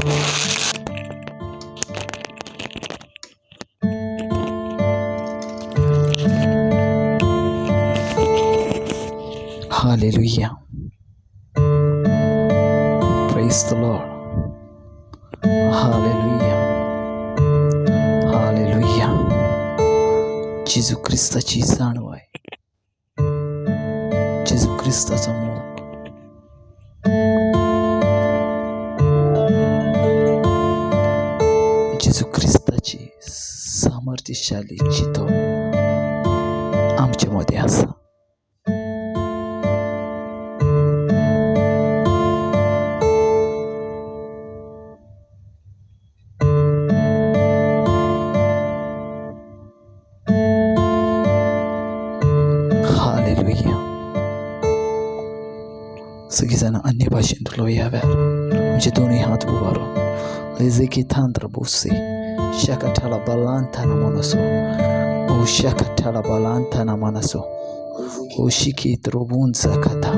Hallelujah. Praise the Lord. Hallelujah. Hallelujah. जेजू क्रिस्ताची जाणवाय, जेजू क्रिस्ताचो मोग, जेजू क्रिस्ताची सामर्थ्यशाली चिंतप आमचे मदें आसा. हालेलुया. सगळीं जाणां अन्य भाशेन उलोवया वेळार आमचे दोनूय हात उबारून लेजेकी बोसे shakatala balantana manaso o shakatala balantana manaso o shiki trobun zakata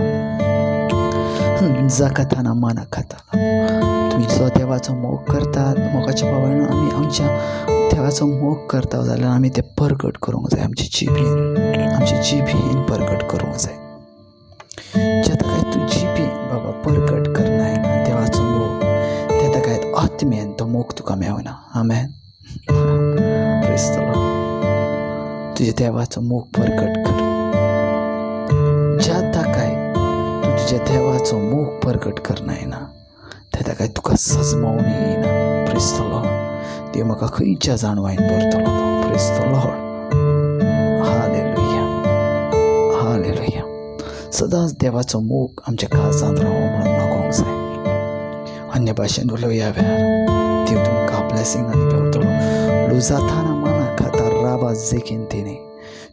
zakatana manakata. तुमी जो देवाचो मोग करतात, मोगाच्या बाबान आमी आमच्या देवाचो मोग करता जाल्यार आमी ते परगट करूंक जाय. आमची जिबेन, आमची जिबेन परगट करूंक जाय. जेता काय तूं जिबेन बाबा परगट करनाय ना देवाचो मोग, तेता काय आत्म्यान तो मोग तुका मेवना. आमेन. Praise the Lord. तुज्या देवाचो मोग परगट कर. ज्या ताकाय तूं तुज्या देवाचो मोग परगट करनाय ना तेता काय तुका सजमोवणी येयना. Praise the Lord. देव म्हाका खंयच्या जाणवायन भरतलो तो. Praise the Lord. Hallelujah. Hallelujah. सदांच देवाचो मोग आमच्या काळजांत रावो म्हणून मागोवंक जाय. अन्य भाशेन उलोवया वेळार देव तुमकां ब्लेसिंगांनी भरतलो. लुजाताना माना खाता राबा जेकिन तिने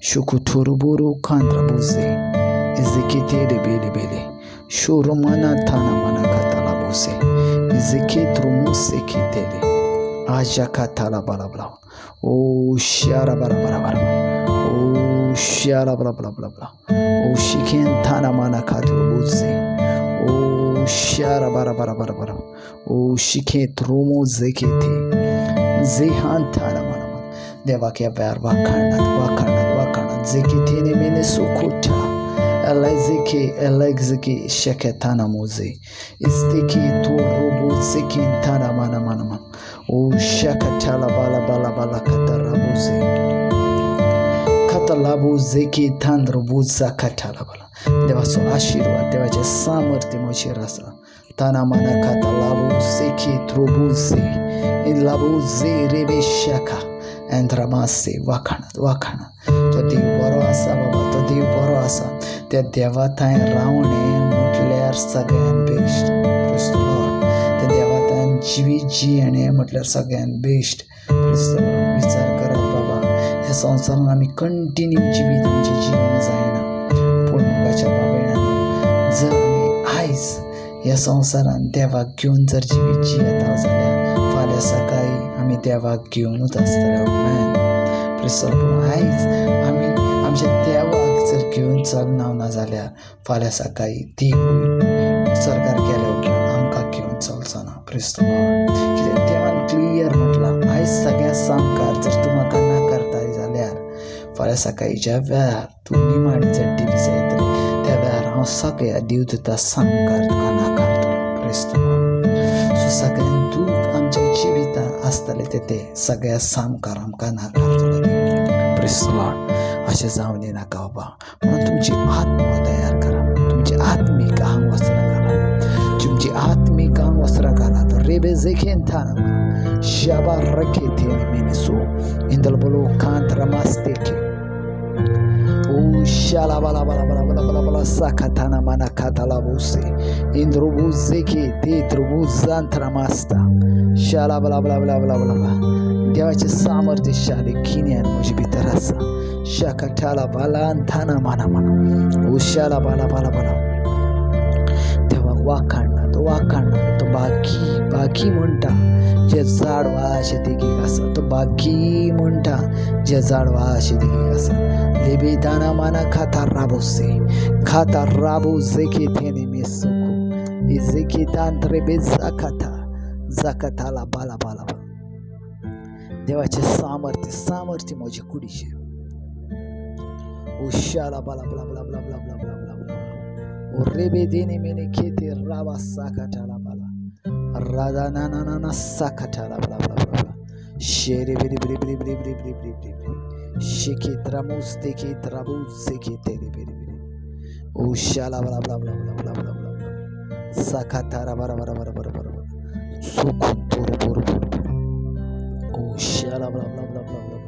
शुकुथुरुबुरु खांद्रा बुजे इजिकितेले बेले बेले शुरुमाना थाना माना खाता लाबोसे इजिकित्रुमुसे कितेले आजा खाता ला बाला बाला ओ शारा बारा बारा बारा ओ शारा बाला बाला बाला बाला ओ शिकेन थाना माना खातलो बुजे ओ शारा बारा बारा बारा बारा ओ शिके त्रुमो जेकेते जेहान थाना माना माना. देवाक ह्या वेळार वाखाणनात वाखाणनात वाखाणनात जेकेतेने मेने सुखोठा elezeke elezeke sheketana moze istiki turubu zekin tana mana mana mana o shakatala bala bala bala katarabuze katalabu zeki tandrubu zakatala bala. देवाचो आशिर्वाद, देवाचें सामर्थ्य म्हजेर आसा. ताना माना katalabu zeki trubu ze ilabu ze rebe shaka एंद्रमासे वाखाणात वाखाणात. तो देव बरो आसा बाबा, तो देव बरो आसा. त्या देवा थंय रावणें म्हटल्यार सगळ्यान बेस्ट. Praise the Lord. त्या देवा थंय जिवीत जियेणें म्हटल्यार सगळ्यान बेस्ट. Praise the Lord. विचार करात बाबा, ह्या संवसारान आमी कंटिन्यू जिवीत आमचें जिवंक जायना, पूण मोगाच्या बाबा जर आमी आयज ह्या संवसारान देवाक घेवन जर जिवीत जियेता जाल्यार फाल्यां सकाळीं आमी देवाक घेवनूच आसतले. आमेन. Praise the Lord. पूण आयज आमी आमच्या देवाक जर घेवन चलना ना जाल्यार फाल्यां सकाळीं देवूय सरकार गेल्या उपरांत आमकां घेवन चलचो ना. Praise the Lord. कित्याक देवान क्लियर म्हटलां, आयज सगळ्या सामकार जर तूं म्हाका नाकारताय जाल्यार फाल्यां सकाळीच्या वेळार तूं निमाणी चडटी दिसा येतली त्या वेळार हांव सगळ्या देवदूता सामकार तुका नाकारतलो. Praise the Lord. सो सगळ्यान दूख आमच्या जिवितांत आसतलें तें सगळ्या सामकार आमकां नाकारतलो देव. Praise the Lord. अशें जावं नाका बाबा. म्हणून तुमची आत्मा तयार करा, तुमची आत्मीक आंग वस्त्रां घाला, तुमची आत्मीक आंग वस्त्रां घालात. रेबे जेखेन थाना शाबा रखे थेने मेने सो इंदल बोलो कांत रमास्ते के ओ शाला बाला बाला बाला बाला बाला बाला साखाताना माना खाताला बोसे इंद्रुबु जेके ते त्रुबु जांत्रमास्ता शाला बाला बाला बाला बाला बाला. देवाचें सामर्थ्यशाली गिन्यान म्हजे भितर आसा. शाकाठाला बाला थाना माना माना ओ शाला बाला बाला बाला. देवाक वाखाणनात वाखाणनात. तो बाकी बाकी म्हणटा जे झाड वाशे देगेक आसा, तो बाकी म्हणटा जे झाड वाशे देगेक आसा. लेबे दाना माना खाता राबोसे खाता राबो जेके थेने मे सुखो इजेके तांत्रे बेजा खाता जाकाताला बाला बाला बाला. देवाचें सामर्थ्य सामर्थ्य म्हजे कुडीचेर. उशाला बाला blah blah blah blah blah blah blah blah. रेबे देने मेने खेते रावा साकाटाला बाला राधा ना ना ना ना साकाटाला blah blah blah blah. शेरे बेरे बेरे बेरे बेरे बेरे बेरे बेरे बेरे बेरे. शेके त्रामुस देखे त्राबुस सेके तेरे बेरे बेरे. उशाला blah blah blah blah blah blah blah blah. साकातारा बारा बारा बारा बारा बारा बारा. सुखुन तोरु बोरु बोरु बोरु. उशाला blah blah blah blah blah.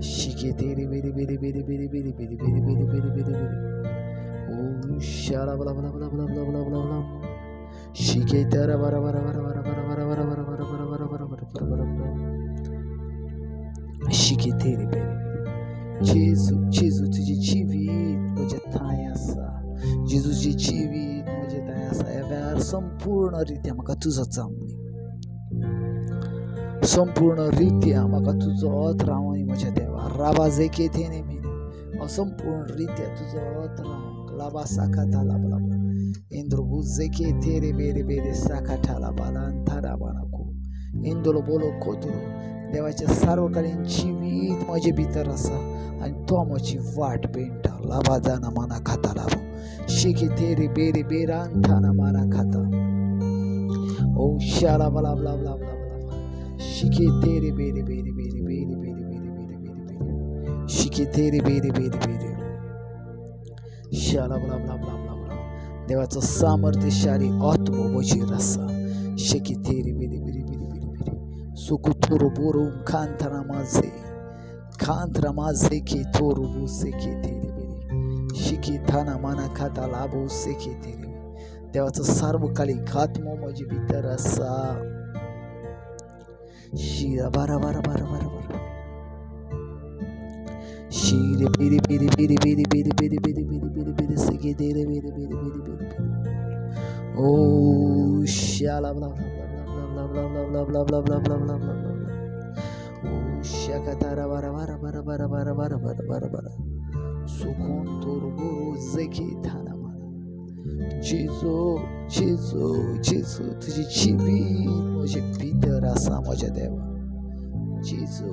शिके तेरे बेरे बेरे बेरे बेरे बेरे बेरे बेरे बेरे बेरे बेरे बेरे. उशाला blah blah blah blah blah blah blah blah. शिके तारा बारा बारा बारा बारा बारा बारा बारा बारा बारा बारा बारा बारा बारा बारा बारा. शिके तेरे बेरे बेरे. जेजू जेजू तुजें जिवीत म्हजें थांय आसा. जेजूचें जिवीत म्हजें थांय आसा. ह्या वेळार संपूर्ण रित्या म्हाका तुजो जावं दी. संपूर्ण रित्या म्हाका तुजोच रावनी म्हज्या देवा. राबा जेके तेने मेने हांव संपूर्ण रित्या तुजोच रावंक. लाबा साकाता लाबा लाबा इंद्रभू जेके तेरे बेरे बेरे साकाठाला बाला अंथारा बाला को इंदलो बोलो कोतरो. देवाचें सार्वकालीन जिवीत म्हजे भितर आसा आनी तो म्हजी वाट पेंटा. लाबा जाना माना खाता लाबो शेके तेरे बेरे बेरा अंथाना माना खाता. ओ शाला बला बला बला बला बला. शिके तेरे बेरे बेरे बेरे बेरे बेरे बेरे बेरे बेरे बेरे. शिके तेरे बेरे बेरे बेरे. शाला बला बला बला बला बला. देवाचो सामर्थ्यशाली आत्मो म्हजेर आसा. शेके तेरे बेरे बेरे बेरे बेरे बेरे. सुकुथुरु बोरू खांतरा माझे खांतरा माझे की थोरू बुसे की तेरे बेरे. शिके थाना माना खाता लाभो सेके तेरे. देवाचो सार्वकालीक आत्मो म्हजे भितर आसा. शिरा बारा बारा बारा बारा बारा. शिरे बेरे बेरे बेरे बेरे बेरे बेरे बेरे बेरे बेरे बेरे सेके तेरे बेरे बेरे बेरे बेरे बेरे. ओ शाला blah blah blah blah blah blah blah blah blah blah blah blah blah. ओ शाकातारा बारा बारा बारा बारा बारा बारा बारा बारा बारा. सुकून तोरु बोरू जेके थाना माना. जेजू जेजू जेजू तुजें जिवीत म्हजे भितर आसा म्हज्या देवा. जेजू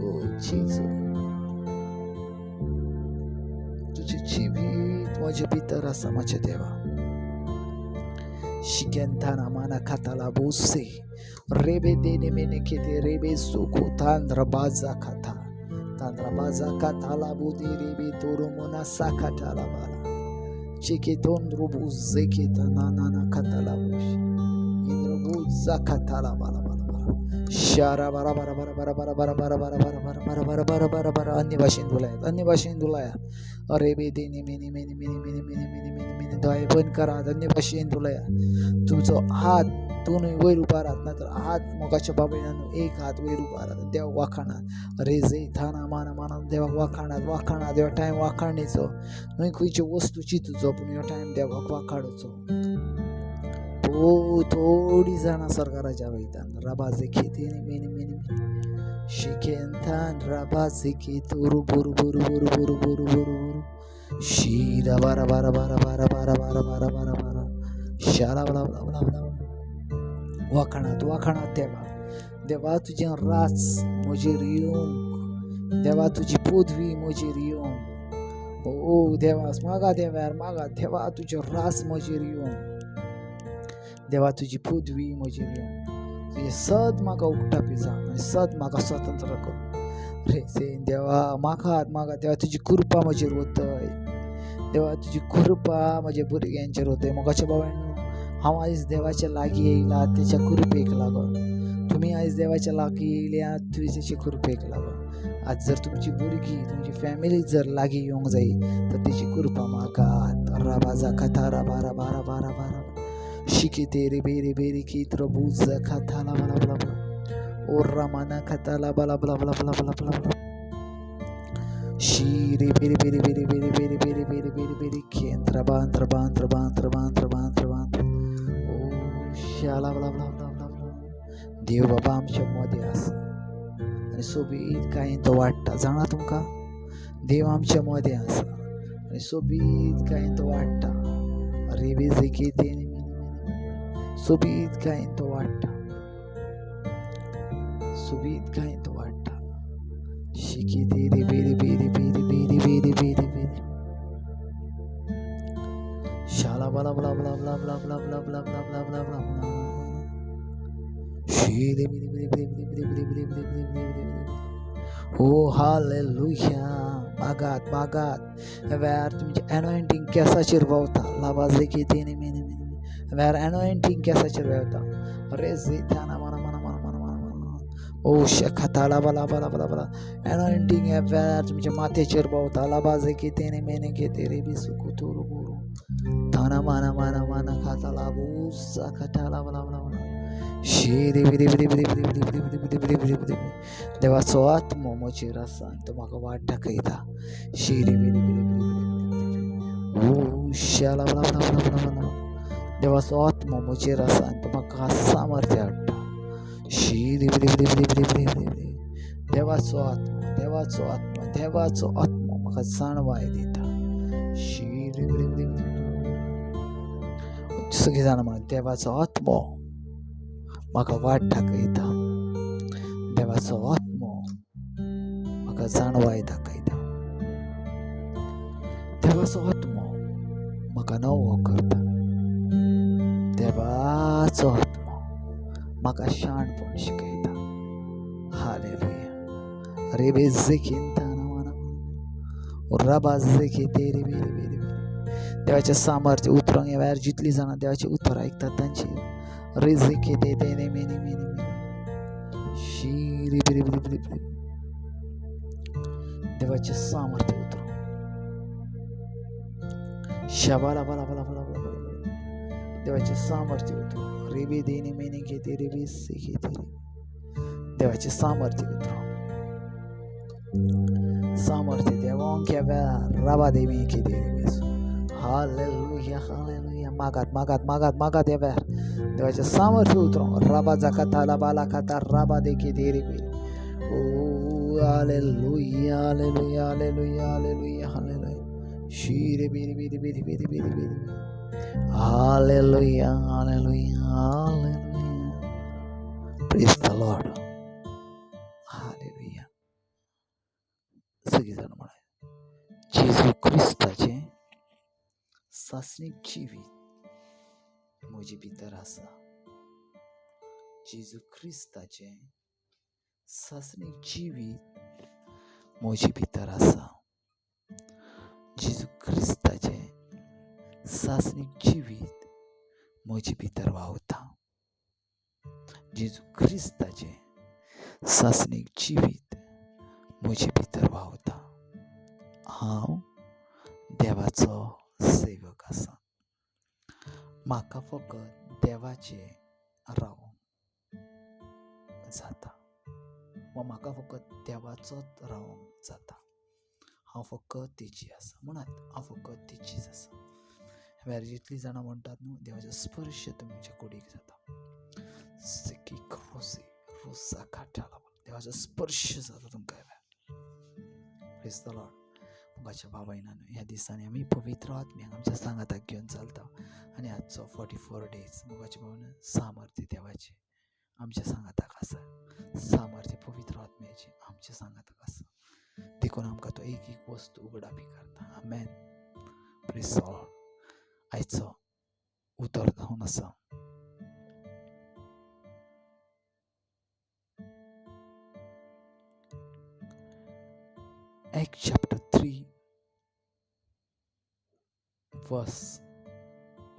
जेजू तुजें जिवीत म्हजे भितर आसा म्हज्या देवा. शिकेंताना माना खाताला बोसे रेबे देने मेने खेते रेबे सुखो तांद्र बाजा खाता तांद्र बाजा खाताला बुदी रेबे तोरु मोना साखाटाला बाला चेके तोंद्रु बुजे के तना नाना खाताला बोश इंद्र बुजा खाताला बाला बाला बाला. शारा बारा बारा बारा बारा बारा बारा बारा बारा बारा बारा बारा बारा बारा बारा बारा. अन्य भाषेन धुलायात अन्य भाषेन धुलायात. अरे बे देने मेने मेने मेने मेने मेने मेने मेने मेने. दोळे बंद करात. अन्य भाषेन धुलायात. तुमचो हात दोनूय वयर उबारात नातर हात मोगाच्या बाबड्यानो एक हात वयर उबारात. देवाक वाखाणात. अरे जे थाना माना माना देवाक वाखाणात वाखाणात. ह्यो टायम वाखाणेचो न्हय खंयच्यो वस्तू चिंतूचो पूण ह्यो टायम देवाक वाखाणचो. भोव थोडी जाणां सरकाराच्या वयतात. राबाजे खेतीन मेनी मेनी मेनी शिकेंतान राबाजे खेतोरू बोरू बोरू बोरू बोरू बोरू बोरू बोरू. शिरा बारा बारा बारा बारा बारा बारा बारा बारा बारा. शाला बला बला बला बला. वाखाणात वाखाणात देवा. देवा तुजें रास म्हजेर येवंक. देवा तुजी पदवी म्हजेर येवंक. ओ देवा मागा देवार मागा. देवा तुजें रास म्हजेर येवंक. देवा तुजी पदवी म्हजेर येवंक. तुजें सद म्हाका उक्तापी जावं आनी सद म्हाका स्वतंत्र कर. रे देवा मागात मागात. देवा तुजी कृपा म्हजेर वतय. देवा तुजी कृपा म्हज्या भुरग्यांचेर वतय. मोगाच्या बाबांनो हांव आयज देवाच्या लागीं येयला तेच्या कृपेक लागून. तुमी आयज देवाच्या लागीं येयल्यात तेचे कृपेक लागून. आज जर तुमची भुरगीं तुमची फॅमिली जर लागीं येवंक जाय तर तेची कृपा मागात. राबाजा खाता राबा राबा राबा राबा राबा. शिके तेरे बेरे बेरे की त्रबूज खाता ला बला बला बला. ओ रमाना खाता ला बला बला बला बला बला बला बला. शिरे बेरे बेरे बेरे बेरे बेरे बेरे बेरे बेरे बेरे खेंत्र बांत्र बांत्र बांत्र बांत्र बांत्र बांत्र. ओ शाला बला बला बला बला बला. देव बाबा आमच्या मदें आसा आनी सोबीत कांय तो वाडटा. जाणा तुमकां देव आमच्या मदें आसा आनी सोबीत कांय तो वाडटा. रेबे जेके तेने सोबीत कांय तो वाडटा. सोबीत गायन तो वाडटा. शिकी तेरी बेरी बेरी बेरी बेरी बेरी बेरी बेरी शाला बला बला बला बला बला बला बला बला बला बला बला बला शीरे बेरी बेरी बेरी बेरी बेरी बेरी बेरी बेरी बेरी बेरी. ओ हालेलुया. मागात मागात वेळार तुमचे एनॉयंटींग केसाचेर भोंवता. लाबाजे की तेने मेने मेने वेळार एनॉयंटींग केसाचेर भोंवता. रे झेताना माना माना माना माना माना माना. ओ शेखाता लाबा लाबा लाबा लाबा. एनॉयंटींग ह्या वेळार तुमच्या माथ्याचेर भोंवता. लाबाजे की तेने मेने के तेरे बी सुकू तोरू बोरू ताना माना माना माना खाता लाबू साखा लाबा लाबा लाबा शी रे रे रे रे रे रे रे रे रे रे रे. देवाचो आत्मो म्हजेर आसा आनी तो म्हाका वाट दाखयता. शी रे रे रे रे रे ओ शाला बला बला बला बला बला. देवाचो आत्मो म्हजेर आसा आनी तो म्हाका सामर्थ्य हाडटा. शी रे रे रे रे रे रे रे रे. देवाचो आत्मो देवाचो आत्मो देवाचो आत्मो म्हाका जाणवाय दिता. शी रे रे रे रे. सगळीं जाणां म्हणा, देवाचो आत्मो म्हाका वाट दाखयता. देवाचो आत्मो म्हाका जाणवाय दाखयता. देवाचो आत्मो म्हाका नवो करता. देवाचो आत्मो म्हाका शाणपण शिकयता. हालेलुया. रेबे देवाचें सामर्थ्य उतरांक ह्या वेळार जितलीं जाणां देवाचें उतर आयकतात तांची रेजे ते मेने मेने मेने शी रे रे रे रे. देवाचें सामर्थ्य उतरां शबाला बाला बाला बाला बाला. देवाचें सामर्थ्य उतरां रेबे देने मेने घेते रेबे से घेते रे. देवाचें सामर्थ्य उतरां सामर्थ्य देवांक ह्या वेळार राबा देवी घेते रे. Hallelujah hallelujah. मागात मागात मागात मागात ह्या वेळार देवाचें सामर्थ्य उतरां राबा जाका लाबा खाता राबा देखी देरी बी. ओ hallelujah hallelujah hallelujah hallelujah hallelujah. शी रे बेरी बेरी बेरी बेरी बेरी बेरी. Hallelujah hallelujah hallelujah. Praise the Lord. Hallelujah. सगळीं जाणां म्हणा, जेजू क्रिस्ताचें सासणीक जिवीत म्हजे भितर आसा. जेजू क्रिस्ताचें सासणीक जिवीत म्हजे भितर आसा. जेजू क्रिस्ताचें सासणीक जिवीत म्हजे भितर व्हांवता. जेजू क्रिस्ताचें सासणीक जिवीत म्हजे भितर व्हांवता. हांव देवाचो सेवक आसा. म्हाका फकत देवाचें रावंक जाता वा म्हाका फकत देवाचोच रावंक जाता. हांव फकत तेजी आसा म्हणात, हांव फकत तेजीच आसा. वेळार जितलीं जाणां म्हणटात न्हू, देवाचो स्पर्श तुमच्या कुडीक जाता. सिकीक रोसी रोसा काठाला देवाचो स्पर्श जाता तुमकां ह्या वेळार. Praise the Lord. मुगाच्या भावायना ह्या दिसांनी आमी पवित्र आत्म्याक आमच्या सांगाताक घेवन चलता आनी आजचो 44 डेज मुगाच्या भावान सामर्थ्य देवाचें आमच्या सांगाताक आसा. सामर्थ्य पवित्र आत्म्याचें आमच्या सांगाताक आसा. देखून आमकां तो एक एक वस्तू उगडापी करता. आमेन. Praise the Lord. आयचो उतर जावन आसा Acts chapter 3 verse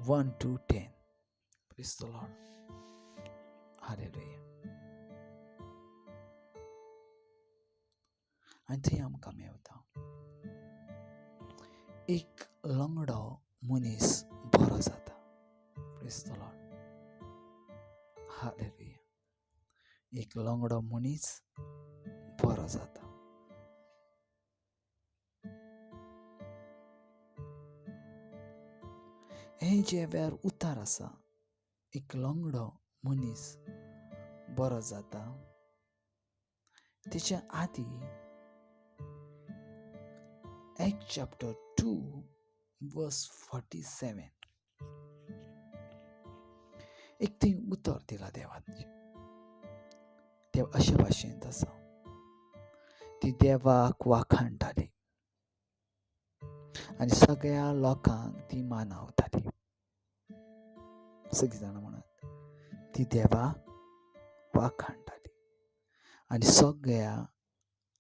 1 to 10. Praise the Lord. Hallelujah. आनी थंय आमकां मेवता एक लंगडो मनीस बरो जाता. Praise the Lord. Hallelujah. एक लंगडो मनीस बरो जाता. हें जें वेळार उतार आसा, एक लंगडो मनीस बरो जाता, तेच्या आदीं Acts chapter 2 verse 47 एक थंय उतर दिला देवान. देव अशे भाशेंत आसा, ती देवाक वाखाणटाली आनी सगळ्या लोकांक ती मानवताली. सगळीं जाणां म्हणत, ती देवाक वाखाणटाली आनी सगळ्या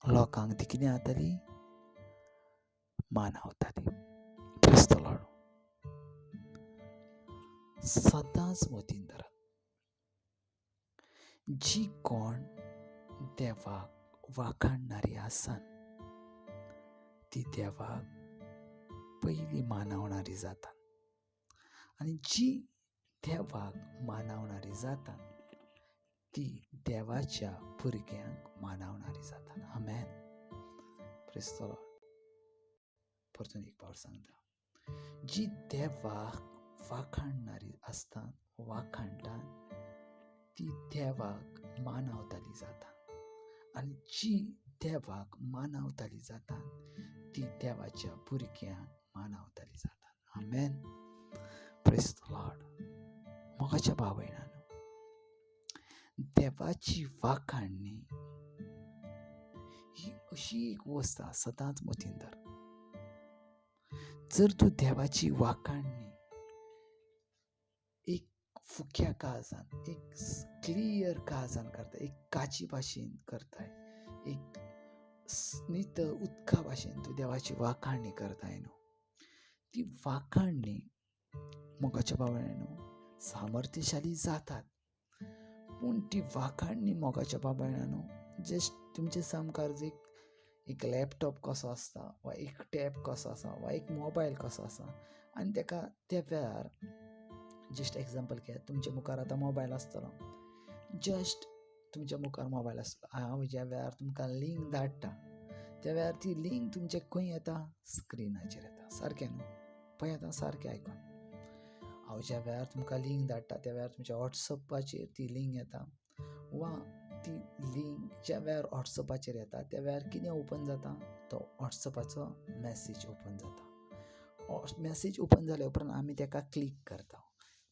लोकांक ती कितें जाताली? मानवताली. Praise the Lord. सदांच मतीन धरात, जी कोण देवाक वाखाणणारी आसा ती देवाक पयली मानवणारी जाता आनी जी देवाक मानवणारी जाता ती देवाच्या भुरग्यांक मानवणारी जाता. आमेन. Praise the Lord. परतून एक पावट सांगता, जी देवाक वाखाणणारी आसता, वाखाणटा, ती देवाक मानवताली जाता आनी जी देवाक मानवताली जाता ती देवाच्या भुरग्यांक मानवताली जाता. आमेन. Praise the Lord. मोगाच्या भाव भयणांनो, देवाची वाखाणणी ही अशी एक वस्त सदांच मतीन धर. जर तूं देवाची वाखाणणी एक फुक्या काळजान, एक क्लियर काळजान करता, एक काची भाशेन करताय, एक नितळ उदका भाशेन तूं देवाची वाखाणणी करताय न्हू, ती वाखाणणी मोगाच्या भाव सामर्थ्यशाली जातात. पूण ती वाखाणणी मोगाच्या भाव जस्ट तुमचे सामकार जे एक लॅपटॉप कसो आसता वा एक टॅब कसो आसा वा एक मोबायल कसो आसा आनी तेका त्या वेळार जस्ट एग्जाम्पल घेयात, तुमच्या मुखार आतां मोबायल आसतलो, जस्ट तुमच्या मुखार मोबायल आसतलो. हांव ज्या वेळार तुमकां लिंक धाडटा त्या वेळार ती लिंक तुमचे खंय येता? स्क्रिनाचेर येता. सारकें न्हू? पळय आतां सारकें आयकून, हांव ज्या वेळार तुमकां लिंक धाडटा त्या वेळार तुमच्या वॉट्सएपाचेर ती लिंक येता वा ती लिंक ज्या वेळार वॉट्सएपाचेर येता त्या वेळार कितें ओपन जाता? तो वॉट्सएपाचो मॅसेज ओपन जाता. मॅसेज ओपन जाल्या उपरांत आमी तेका क्लिक करता,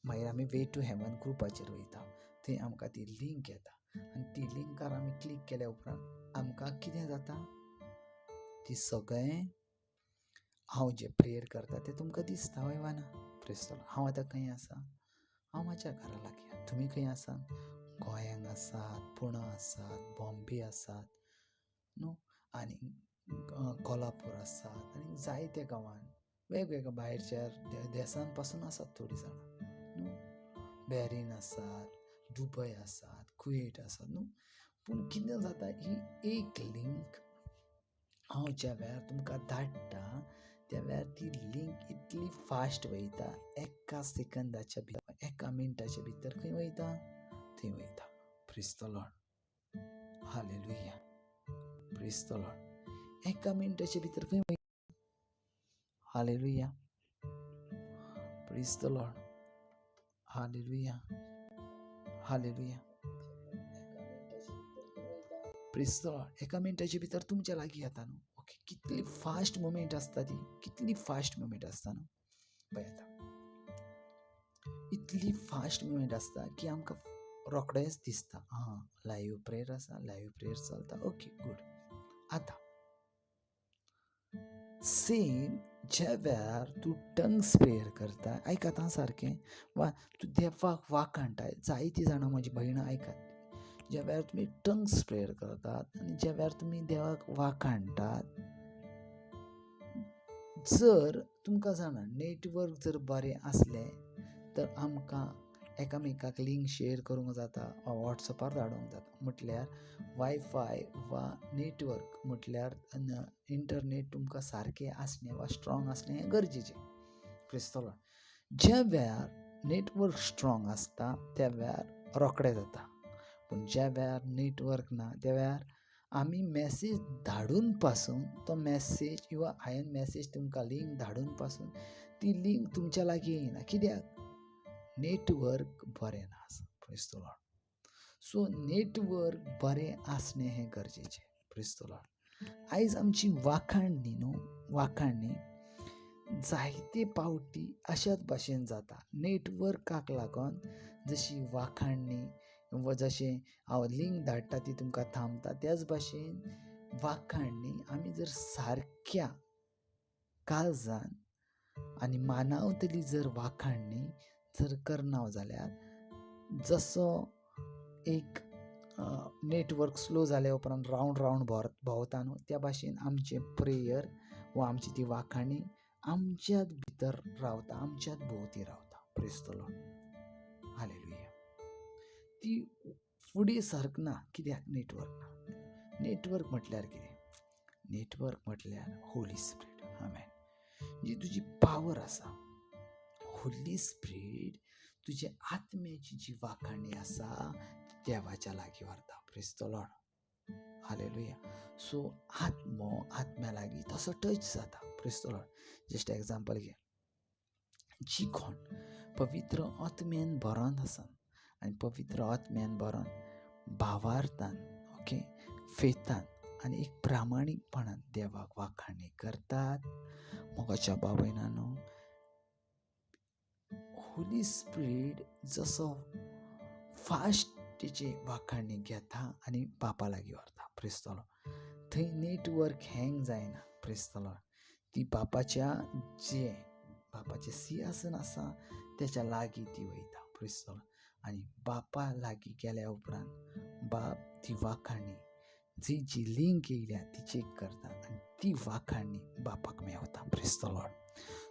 मागीर आमी वे टू हेवन ग्रुपाचेर वयता, थंय आमकां ती लिंक येता आनी ती लिंकार आमी क्लिक केल्या उपरांत आमकां कितें जाता? ती सगळें हांव जें प्रेयर करता तें तुमकां दिसता. हय वा ना? Praise the Lord. हांव आतां खंय आसा? हांव म्हज्या घरा लागीं. तुमी खंय आसा? गोंयांक आसात, पुणा आसात, बॉम्बे आसात न्हू, आनी कोल्हापूर आसात आनी जायत्या गांवान वेगवेगळ्या भायरच्या देसान पासून आसात थोडीं जाणां न्हू, बॅरीन आसात, दुबय आसात, कुवेट आसात न्हू. पूण कितें जाता, ही एक लिंक हांव ज्या वेळार तुमकां धाडटा त्या वेळार ती लिंक इतली फास्ट वयता, एका सेकंदाच्या भितर, एका मिनटाच्या भितर खंय वयता? थंय वयता. Praise the Lord. Hallelujah. Praise the Lord. एका मिनटाच्या भितर खंय वयता? Hallelujah. Praise the Lord. Hallelujah. Hallelujah. Praise the Lord. एका मिनटाच्या भितर तुमच्या लागीं येता न्हू. ओके, कितली फास्ट मुवमेंट आसता ती, कितली फास्ट मुवमेंट आसता न्हू. पळय आतां इतली फास्ट मुवमेंट आसता की आमकां रोखडेंच दिसता, आं लायव्ह प्रेयर आसा, लायव्ह प्रेयर चलता, ओके गूड. आतां सेम ज्या वेळार तूं टंग्स प्रेयर करता, आयकात आं सारकें, वा तूं देवाक वाखाणटाय, जायतीं जाणां म्हजी भयणां आयकात, ज्या वेळार तुमी टंग्स प्रेयर करतात आनी ज्या वेळार तुमी देवाक वाखाणटात, जर तुमकां जाणा नेटवर्क जर बरें आसलें तर आमकां एकामेकाक लिंक शेयर करूंक जाता वा वॉट्सएपार धाडूंक जाता. म्हटल्यार वायफाय वा नेटवर्क म्हटल्यार इंटरनेट तुमकां सारकें आसणें वा स्ट्रॉंग आसणें हें गरजेचें. Praise the Lord. ज्या वेळार नेटवर्क स्ट्रॉंग आसता त्या वेळार रोखडें जाता, पूण ज्या वेळार नेटवर्क ना त्या वेळार आमी मॅसेज धाडून पासून तो मॅसेज किंवा हांवें मॅसेज तुमकां लिंक धाडून पासून ती लिंक तुमच्या लागीं येना. कित्याक? नेटवर्क बरें ना आसा. Praise the Lord. So network बरें आसणें हें गरजेचें. Praise the Lord. आयज आमची वाखाणणी न्हू, वाखाणणी जायते पावटी अशाच भाशेन जाता. नेटवर्काक लागून जशी वाखाणणी वा जशें हांव लिंक धाडटा ती तुमकां थांबता, त्याच भाशेन वाखाणणी आमी जर सारक्या काळजान आनी मानावतली जर वाखाणणी जर करना जाल्यार, जसो एक नेटवर्क स्लो जाल्या उपरांत रावंड रावंड भोंवता न्हू, त्या भाशेन आमचें प्रेयर वा आमची ती वाखाणी आमच्यात भितर रावता, आमच्यात भोंवती रावता. Praise the Lord, hallelujah. ती फुडें सरकना कित्याक? नेटवर्क ना. नेटवर्क म्हटल्यार कितें? नेटवर्क म्हटल्यार होली स्पिरीट. आमेन. जी तुजी पावर आसा, होली स्पिरीट तुजे आत्म्याची जी वाखाणी आसा देवाच्या लागीं व्हरता. Praise the Lord, hallelujah. So आत्मो आत्म्या लागीं तसो टच जाता. Praise the Lord. Just example घे, जी कोण पवित्र आत्म्यान भरोन आसा आनी पवित्र आत्म्यान भरोन भावार्थान, ओके, फेतान आनी एक प्रामाणीकपणान देवाक वाखाणी करतात, मोगाच्या बाबयनानो, होली स्पिरीट जसो फास्ट तेची वाखाणी घेता आनी बापा लागीं व्हरता. प्रेज the Lord. थंय नेटवर्क हँग जायना. Praise the Lord. ती बापाच्या जे बापाचें सिंहासन आसा तेच्या लागीं ती वयता. Praise the Lord. आनी बापा लागीं गेल्या उपरांत बाप ती वाखाणी जी जी लिंक येयल्या ती चॅक करता आनी ती वाखाणी बापाक मेवता. Praise the Lord.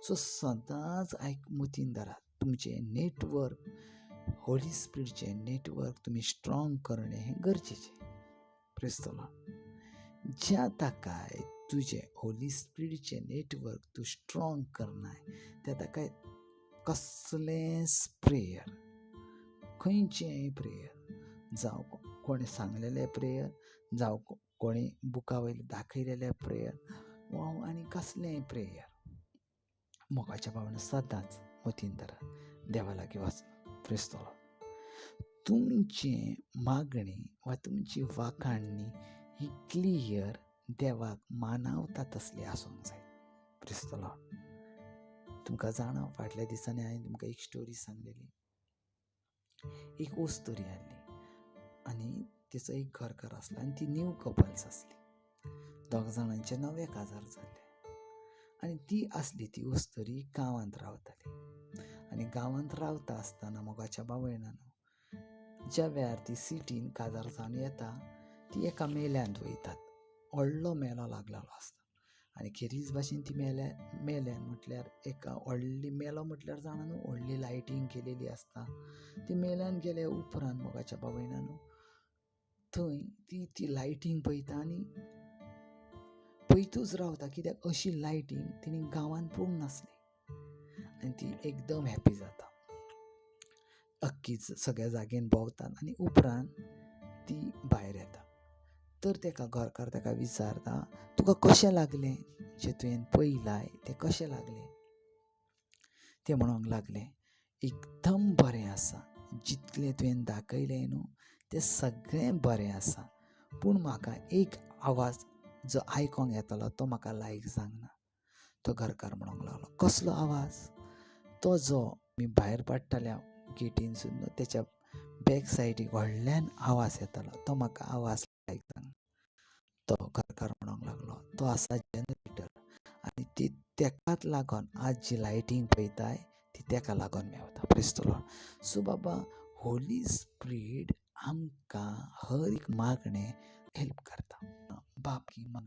सो सदांच आयक मतीन धरात, तुमचें नेटवर्क, होली स्पिरिटचें नेटवर्क तुमी स्ट्रॉंग करणे हें गरजेचें. Praise the Lord. ज्या ताकाय तुजें होली स्पिरिटचें नेटवर्क तूं स्ट्रॉंग करनाय, त्या ताकाय कसलेंच प्रेयर, खंयचेंय प्रेयर, जावं कोणें सांगलेलें प्रेयर, जावं कोणें बुका वयलें दाखयलेलें प्रेयर, वा आनी कसलेंय प्रेयर, मोगाच्या भावना सदांच मतीन धरात, देवा लागीं वचना. Praise the Lord. तुमचें मागणी वा तुमची वाखाणणी ही क्लियर देवाक मानावता तसली आसूंक जाय. Praise the Lord. तुमकां जाणा, फाटल्या दिसांनी हांवें तुमकां एक स्टोरी सांगलेली. एक ओस्तोरी आसली आनी तिचो एक घरकार आसलो आनी ती न्यू कपल्स आसली. दोग जाणांचे नवे काजार जाल्ले आनी ती आसली ती ओस्तोरी गांवांत रावताली. आनी गांवांत रावता आसतना मोगाच्या बावयणानो, ज्या वेळार ती सिटीन काजार जावन येता, ती एका मेल्यांत वयतात. व्हडलो मेलो लागलेलो आसता आनी खेरीज भाशेन ती मेल्यान म्हटल्यार एका व्हडली मेलो म्हटल्यार जाणा न्हू, व्हडली लायटींग केलेली आसता. ती मेल्यान गेल्या उपरांत मोगाच्या बावयणानो, थंय ती ती लायटींग पळयता आनी पळयतूच रावता, कित्याक अशी लायटींग तिणें गांवांत पळोवंक नासली. आनी ती एकदम हॅपी जाता. अक्कीच सगळ्या जागेन भोंवतात आनी उपरांत ती भायर येता. तर तेका घरकार तेका विचारता, तुका कशें लागलें जें तुवें पळयलाय तें कशें लागलें? तें म्हणूंक लागलें, एकदम बरें आसा, जितलें तुवें दाखयलें न्हू तें सगळें बरें आसा, पूण म्हाका एक आवाज जो आयकोंक येतालो तो म्हाका लायक जावंक ना. तो घरकार म्हणूंक लागलो, कसलो आवाज? तो जो मी भायर पडटाल्या गेटीनसून न्हू तेच्या बॅक सायडीक व्हडल्यान आवाज येतालो, तो म्हाका आवाज लायक जावंक ना. तो घरकार म्हणूंक लागलो, तो आसा जनरेटर आनी ती तेकाच लागून आज जी लायटींग पळयताय ती तेका लागून मेवता. Praise the Lord. सो बाबा, होली स्पिरीट आमकां हर एक मागणें हेल्प करता. बाप की मागणी